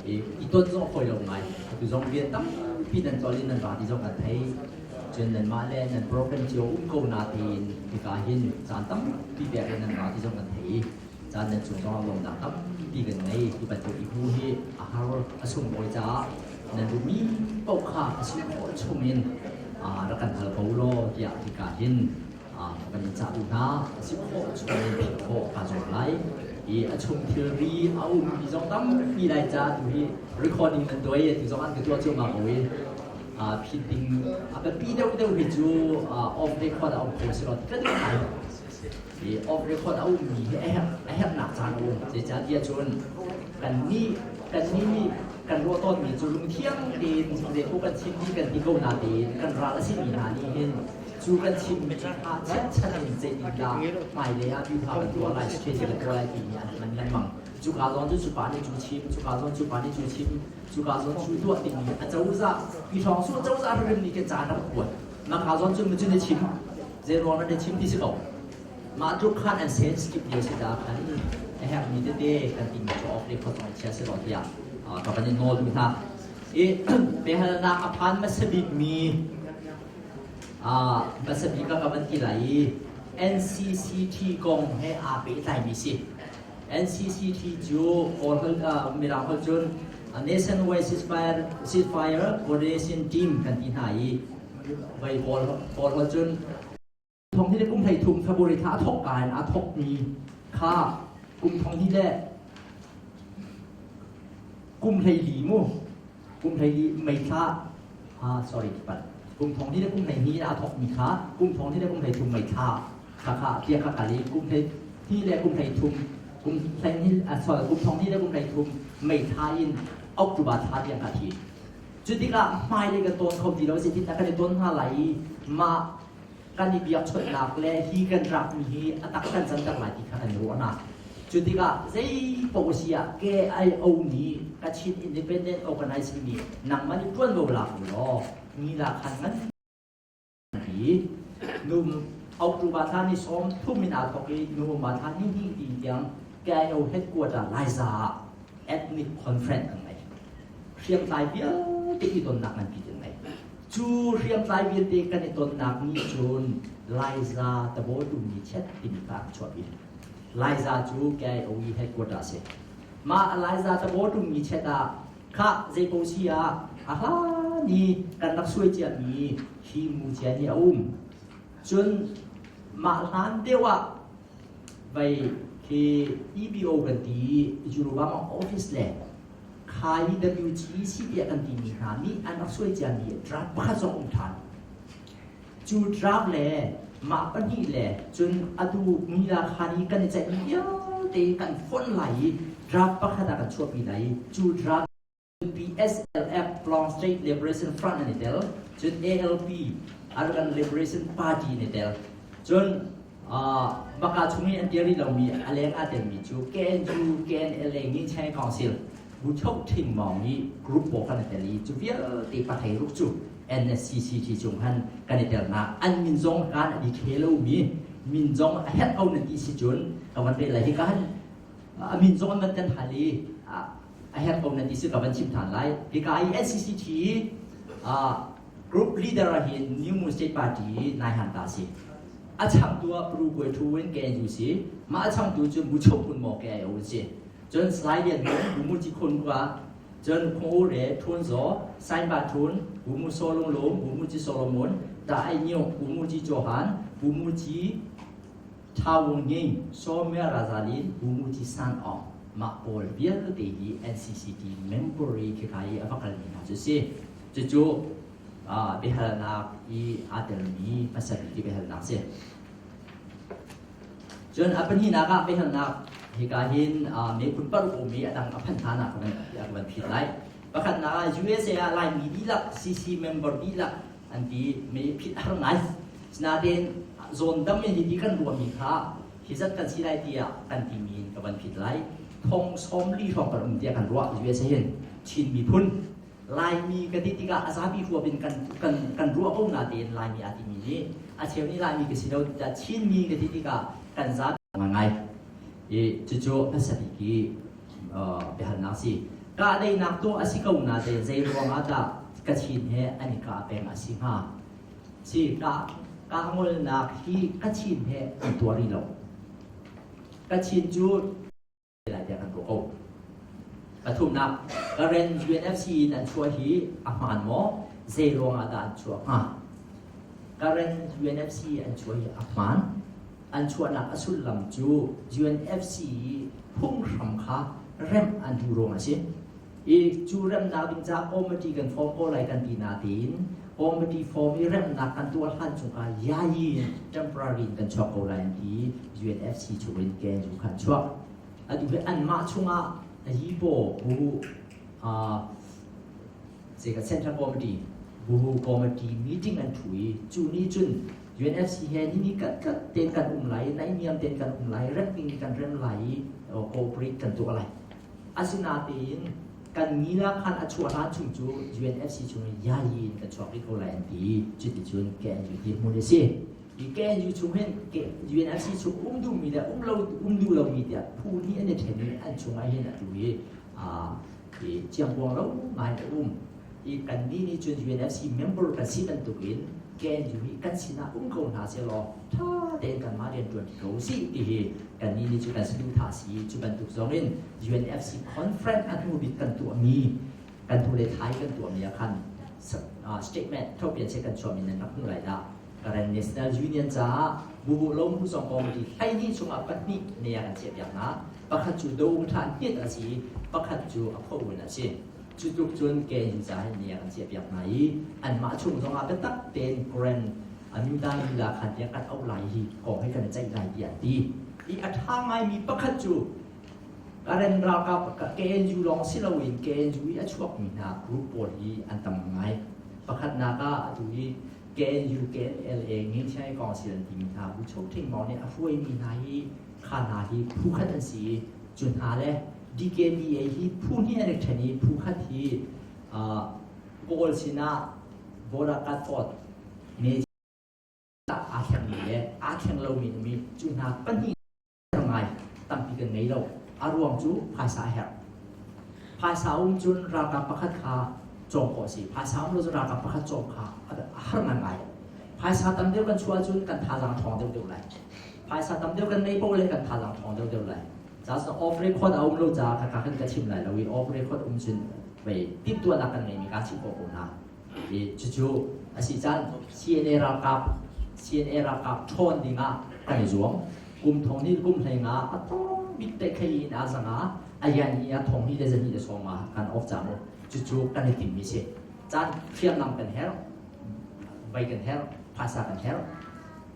I ton zong fawi lo ngai. Atu zong rian tampi nan cawl in nan ra ti zong kan thei. Cun nanmah le nan program cio um ko na tiin hika hin caan tampi pek in nan ra ti zong kan thei. Caan nan cung zong ah lawmnak tampi kan ngei. Hi bantuk i hmu hi a har a sunglawi caah nan duhmi paoh kha a si khawh chungin rak kan hal ko law tiah hika hin kan in cah duh hna. A si khawh chungin phit khawh kaa zuam lai. I a chung thilri a ummi zong tampi lai ca tu hi recording nan tuah i tu zong an ka tuah cuahmah ko i phit ding a biapi deuhdeuh hi cu off record a um kho si lo ti ka duh ngai. I off record a ummi hi a herh a herhnak caan a um. Zeicahtiah cun kannih kannih nih kan ruah tawnmi cu lungthiang tein zeipaoh kan chimmi kan ti ko natein kan ral a simi hna nih hin cu kan chimmi kha chiatchan in zeitindah hmailei ah biuha kan tuah lai strategy kan tuah lai timi an hman lengmang. Cuka zawn cu cupa nih cu chim, cuka zawn cupa nih cu chim, cuka zawn cu tuah timi a cozah pi hrawng su cozah hrim nih kan ca rak kuat. Maka zawn cu cun na chim Zeiruang nan i chim ti si ko. Mah tluk khan an sensitive lio si ta khan a herhmi tete kan timi cu off record zong chia si law tiah ka van in nawl duh hna. I biahalnak a phan hmasa bikmi hmasa bik ah ka van ti lai i NCCT kong he aa pehtlaimi si. NCCT cu Kawl Mirang holh cun Nationwide Ceasefire, Ceasefire Coordination Team kan ti hna i Vai kawl kawl holh cun thong hi le kum 13 February thla a thawk ka in a thawkmi kha kum thong hi le kum 14 mu kum 14 May thla ah sorry pat kum thong hi le kum 12 a thawkmi kha kum thong hi le kum 13 May thla kha kha tia kha kali kum hlei hi le kum 13 kum hlei hi sorry kum thong hi le kum 13 May thla in October thla tiang ka thi. Cu tikah hmailei kan tawn kho ti lo zeitindah kan i tawn hna lai i mah kan i biakchawnhnak le hi kan rakmi hi a tak kan canter lai ti kha kan i ruah hna. Cu tikah zei paoh a si ah KIO nih Kachin Independent Organizing nih nangmah nih ṭuanvo lak u law mi la khan ngan hi nu October thla ni 30 in aa thawk i November thla ni hnih ti tiang KIO headquarter Laiza ah ethnic conference an ngei. Hriamtlai vialte i tonnak nganpi an ngei. Cu hriamtlai vialte kan i tonnak nih cun Laiza tabaw ni chet timi kha an chuahpi. Laiza cu KIO i headquarter a si. Mah Laiza tabaw ni chet ah Khah zeipaoh si ah a hlan i kan rak suai ciami hi mucia nih a um. Cun mah hlan deuh ah vei khi EBO kan ti i Eurobama office le khai WGC tiah kan timi hna nih an rak suai ciami draft pakhat zong um ṭhan. Cu draft le mah pahnih le cun atu mila khan i kan i ceihmi vialte kan fonh lai i draft pakhat ah kan chuahpi lai i cu draft PSLF Long State Liberation Front an i tel cun ALP Arakan Liberation Party an i tel cun baka chung i an tel rih lomi a leng aa telmi cu KNU KNLA Nginchai Council Bu Thok Ṭhing Mawng i group pawl kan i tel i cu vialte pathei ruk cu NSCCT cung han kan i telnak an min zong kan a dikhe lomi min zong a herh ko nan ti si cun ka van rel lai hi ka han a min zong an van kan hal i a herh ko nan ti si ka van chim than lai hika i NCCT group leader ah hin New Moon State Party nai han ta si. A changtu ah Pru Kwe Thu Win KNU si. Mah a changtu cu Mucho Phun Maw KIO an si. Cun Salai Lian Hmung, Bu Mu Ci Khun Kua, cun Khung U Re, Thun Zaw, Sain Ba Thun, Bu Mu Saw Lung Lum, Bu Mu Ci Solomon, Ta Ai Nyo, Bu Mu Ci Johan, Bu Mu Ci Tha Wung Hning, Saw Mya Razalin, Bu Mu Ci San Aung. Mah pawl vialte hi NCCT member i khika i a va kalmi hna cu si. Cucu biahalnak i aa telmi hmasa bik i biahalnak si. Cun a pahnihnak ah biahalnak hika hin miphun paruk um i a dang a phanh hna nak ka van phit lai. Pakhatnak ah USA ah Laimi dihlak CC member dihlak an ti mi phit har ngai. Sinain zawn dam in hiti kan ruahmi kha hi zat kan si lai tiah kan timi in ka van phit lai. Thong 40 hrawng kan um tiah kan ruah USA hin Chin miphun Laimi ka ti tikah a zapi huap in kan, kan, kan ruah ko natein Laimi aa timi nih a cheu nih Laimi ka si lo tiah Chinmi ka ti tikah kan zapi ngai. I cucu hmasa bik i uh, biahalnak si. Kahdaihnak tuah a si ko natein zei ruang ah dah Kachin he an i kah peng a si hnga? Si kah kah ngolnak hi Kachin he an tuah rih lo. Kachin cu lai tiah kan ruah ko. Pathumnak, Karen UNFC in an chuah hi a hmaan maw? Zei ruangah dah an chuah hnga? Karen UNFC an chuah hi a hmaan. An chuahnak a sullam cu UNFC phunghram kha remh an duh ruang a si. I cu remnak ding caah committee kan form ko lai kan ti natein committee form i remnak kan tuah hlan chungah yayi in temporary in kan chuak ko lai an ti UNFC chungin KNU kha an chuak. Atu hi anmah chungah Yibo bu uh, Central Committee bu committee meeting an thu i cu ni cun UNFC he ni ni kat kat ten kan um lai naihniam ten kan um lai rem ding kan rem lai i cooperate kan tuah lai Asinain kan ngila khan a chuah hlan chung cu UNFC chung in yayi in kan chuak rih ko lai an ti. Cuticun KNU dirhmun a si. Hi KNU chung hin UNFC chung um duhmi le um lo um duh lomi tiah phu hnih an i ṭhen i an chungah hin atu hi i ciangkuang lo ngai a um. I kannih nih cun UNFC member kan si bantukin KNU hi kan sinah um ko hna sehlaw ṭha tein kanmah rian ṭuan ko usih ti hi kannih nih cu kan saduhthah a si. Cu bantuk zongin UNFC conference a hnu bik kan tuahmi kan hnu le thai kan tuahmi ah khan statement thopian se kan chuahmi nan rak hmuh lai dah. Karen National Union caah bubu lo mu zong committee 12 chungah pahnih ne ah kan chiahpiak hna. Pakhat cu do ṭha hniat a si, pakhat cu a pho in a si. Cu tluk cun KNU ca hin ni ah kan chiahpiak hna i anmah chung zongah biatak tein Karen Amyuda Lila khan tiang kan auh lai hi kong hi kan i ceih lai tiah an ti. I a ṭha ngaimi pakhat cu Karen ralkap KNU lawng si loin KNU i a chuakmi hna group pawl hi an tam ngai. Pakhatnak ah atu hi KNU KNLA Ngeichiai Council an timi hna Bu Cho Thing Maung nih a hruaimi hna hi kha hna hi phu khat an si i cu hna le DKBA hi phu hnih an i ṭhen i phu khat hi Kawl sinah border cut me aa thlengmi le aa thleng lomi um i cu hna pahnih ngai tampi kan ngei lo. A ruang cu phaisa a herh. Phaisa um cun ralkap pakhat kha cawm khawh a si. Phaisa um lo cun ralkap pakhat cawm kha a har ngai. Phaisa tam deuh kan chuah cun kan thazaang ṭhawng deuh deuh lai. Phaisa tam deuh kan neih paoh le kan thazaang ṭhawng deuh deuh lai. Ca off record a um lo caah kaka kan ka chim lai lo i off record um cun vei timhtuahnak kan ngeimi kaa chim khawh ko hna. I cucu a si caan CNA ralkap CNA ralkap ṭhawn dingah kan i zuam. Kum thong ni kum hlei nga a tong bik te khei in a zanga a yan i a thong hi le zani le sawng ah kan off cang cucu kan i timmi si. Caan hriamnam kan herh, vai kan herh, phaisa kan herh.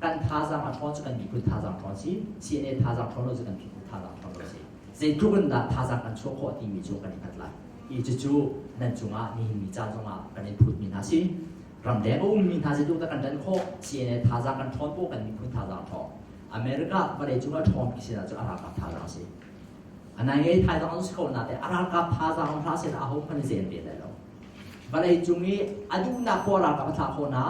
Kan thazaang a ṭhawn cu kan miphun thazaang ṭhawn si, CNA thazaang ṭhawn lo cu kan miphun thazaang ṭhawn lo si. Zeitluk in dah thazaang kan chuah khawh timi cu kan i hngat lai. I cucu nan cungah nihin ni caan zongah kan in phutmi hna si. Ramleng a ummi hna zeitluk dah kan ṭan khawh, CNA thazaang kan ṭhawn poh kan miphun thazaang ṭhawng. America vawleicung a ṭhawng bik sinah cu a ralkap thazaang si. A nai ngei thazaang an si ko na te a ralkap thazaang hlah sin aho hmanh zen ve lai lo. Vawleicung i a duhnak poah ralkap a thlah khawh hna.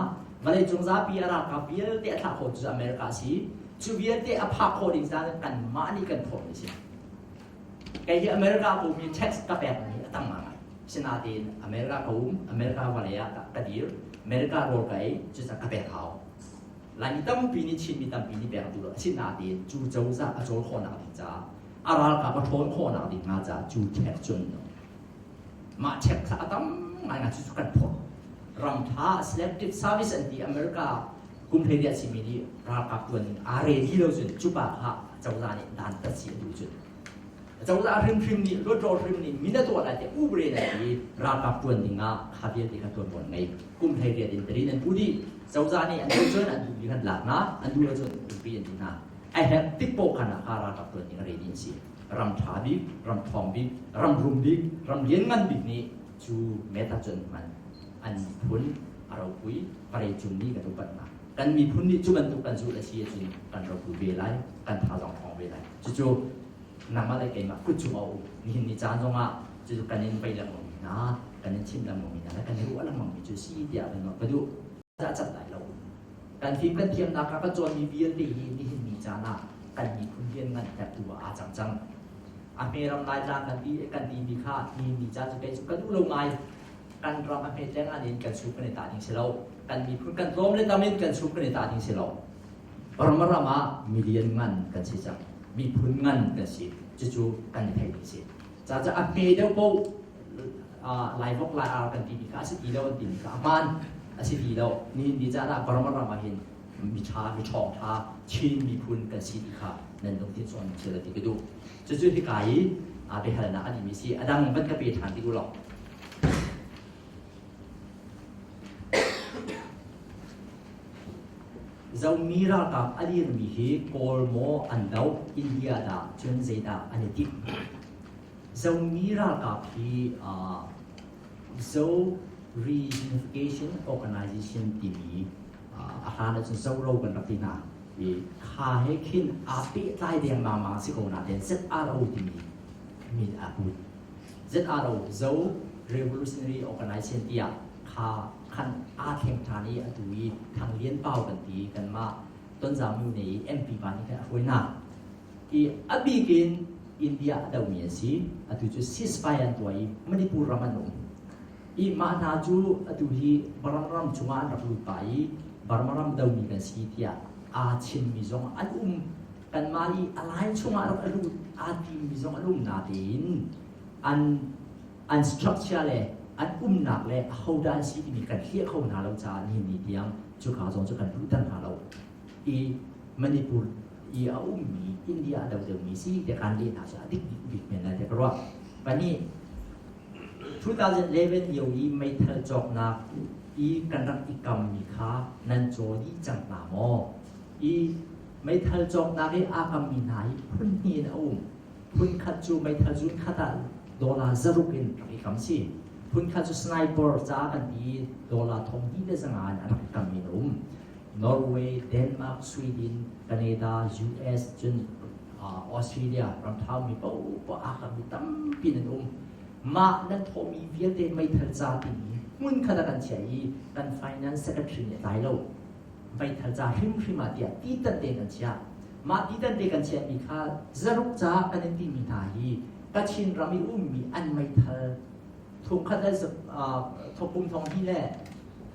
Vawleicung zapi a ralkap vialte a thlah khawh cu America a si. Cu vialte a phak khawh ding caan kanmah nih kan phawrhmi a si. Kei hi America ka um i tax ka pekmi a tam ngai. Sinain America ka um, America vawlei ah ka dir, America rawl ka ei, cucaah ka pek hau. Laimi tampi nih Chinmi tampi nih pek duh lo. Asinain cu cozah a cawl khawhnak ding caah a ralkap a ṭhawn khawhnak ding hnga caah cu tax cu an um. Mah tax kha a tam ngaingai cu kan phorh. Ram ṭha selective service an ti America kum hlei a simi nih ralkap ṭuan ding aa ready lo cun cu pa kha cozah nih dan tat si a duh cun cozah hrimhrim nih luatro hrim nih min a tuah lai tiah ubre na ti ralkap ṭuan ding ah kha vialte kha ṭuanvo an ngei kum 18 in tarin an pu dih cozah nih an duh cun an duhmi kan lak hna an duh lo cun umpi an ti hna a herh tik poh khan ah kha ralkap ṭuan ding a ready an si ram ṭha bik ram ṭhawng bik ram rum bik ram lianngan bik nih cu meta cun hman an miphun a ropui vawlei cung nih kan upat hna kan miphun nih cu bantuk kan zulh a si ahcun kan ropui ve lai kan thazaang ṭhawng ve lai cucu nangmah le keimah kut chung a um nihin ni caan zongah cucu kan in vei lengmang mi hna kan in chim lengmang mi hna le kan i ruah lengmang mi cu si tiah kan ka duh a cat lai lo kan fim kan thiamnak ah kan cawnmi vialte hi nihin ni caan ah kan miphun rian ngan tertu ah aa cang cang a hme ram laitlang kan ti kan ti mi kha nihin ni caan cu kei cu ka duh lo ngai kan ram a hmet lengah in kan sum kan i tah ding si lo kan miphun kan tlawm le tam in kan sum kan i tah ding si lo Burma ram ah milian ngan kan si cang miphun ngan kan si cucu kan i theih ding si caah a hme deuh paoh lai vok lai ar kan ti mi kha a si ti lo an ti mi kha a hmaan a si ti lo nihin ni caan ah Burma ram ah hin mi ṭha mi ṭhawng ṭha Chin miphun kan si ti kha nan lungthin sawm thil a ti ka duh cucu hika i biahalnak a dihmi si a dang van ka pe ṭhan ti u law Zomi ralkap a dirmi hi Kawl maw an doh, India dah, cun zeidah an i timh? Zomi ralkap hi uh, Zo Reunification Organization timi uh, a hlan ahcun Zoro kan rak ti hna. I kha he khin aa pehtlai dengmang mang si ko nain ZRO timi min aa put. ZRO, Zo Revolutionary Organization tiah kha khan aa thleng ṭhan i atu i Thang Lian Pau kan ti kanmah Tonzang nu ne i MP pa nih khan a hruai hna. I a bik in India a domi an si. Atu cu ceasefire an tuah i Manipur ram an um. I mah hna cu atu hi Burma ram chungah an rak lut pah i Burma ram domi kan si tiah aa chimmi zong an um. Kanmah i a line chungah rak a lut aa timmi zong an um natein an an structure le an umnak le ahodah an si timi kan hliah kho hna lo caah nihin ni tiang cuka zong cu kan luhter hna lo i Manipur i a ummi India a do deuhmi si te kan leh hna cu a dik bik men lai te ka ruah. Pahnih 2011 lio i meithal cawknak i kan rak i kammi kha nan caw dih cang hna maw? I meithal cawknak i aa kammi hna hi phun hnih in a um. Phunkhat cu meithal zun khat ah dollar zaruk in rak i kam si. Phunkhat cu sniper ca kan ti i dollar thong hnih le zanga in a rak i kammi an um. Norway, Denmark, Sweden, Canada, US, cun Australia ram thaumi paohpaoh aa kammi tampi nan um. Mah nan thawhmi vialte meithal ca timi hmun khat ah kan chiah i kan finance secretary nih a tlai lo. Meithal ca hrimhrim ah tiah titan tein kan chiah. Mah titan te kan chiahmi kha zaruk ca kan in timi hna hi Kachin ram i ummi an meithal thongkhat le kum thong hnih le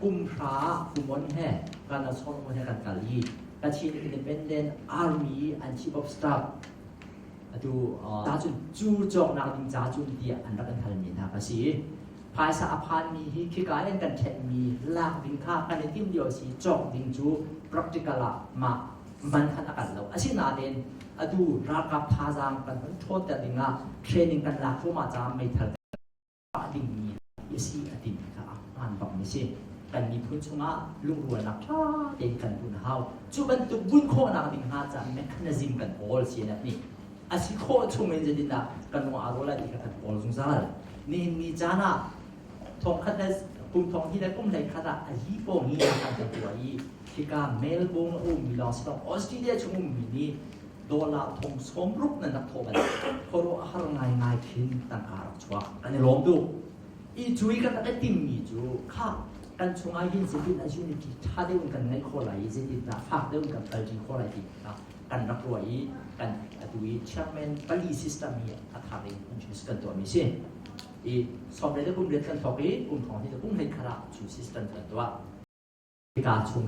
kum hra kum on he Colonel Solomon he kan kal i Kachin Independent Army an chief of staff atu ta cun cu cawknak ding ca cun tiah an rak in halmi hna ka si phaisa a phanmi hi khika in kan ṭhenmi lak ding kha kan i tim lio si cawk ding cu practical ah mah man khan a kal lo asinain atu ralkap thazaang kan hun ṭhawnter ding ah training kan lak thluahmah caah meithal pah dingmi a si a timi kha a hmaan bakmi si. Kan miphun chungah lungrualnak ṭha tein kan bunh a hau. Cu bantuk bunh khawhnak ding hna caah mechanism kan kawl CNF nih. A si khawh chung in zeitindah kan lung aa rual lai ti kha kan kawl zungzal. Nihin ni caan ah thongkhat le kum thong hi le kum hlei khat ah a hi pawng hi kan kan tuah i hika Melbourne a ummi lawng si lo Australia chung ummi nih dollar thong sawm ruk nan rak thawh bal khuaruah har ngaingai khin tangka rak chuak kan i lawm tuk i cu i kan rak i timmi cu kha kan chungah hin zeitin a unity ṭha deuh in kan ngeih khawh lai i zeitindah fak deuh in kan kalṭi khawh lai ti kha kan rak ruah i kan atu i chairman pali system hi a thar in introduce kan tuahmi si i sawm le kum riat kan thawk i kum thong hi kum hlei khat ah cu system kan tuah ka chung.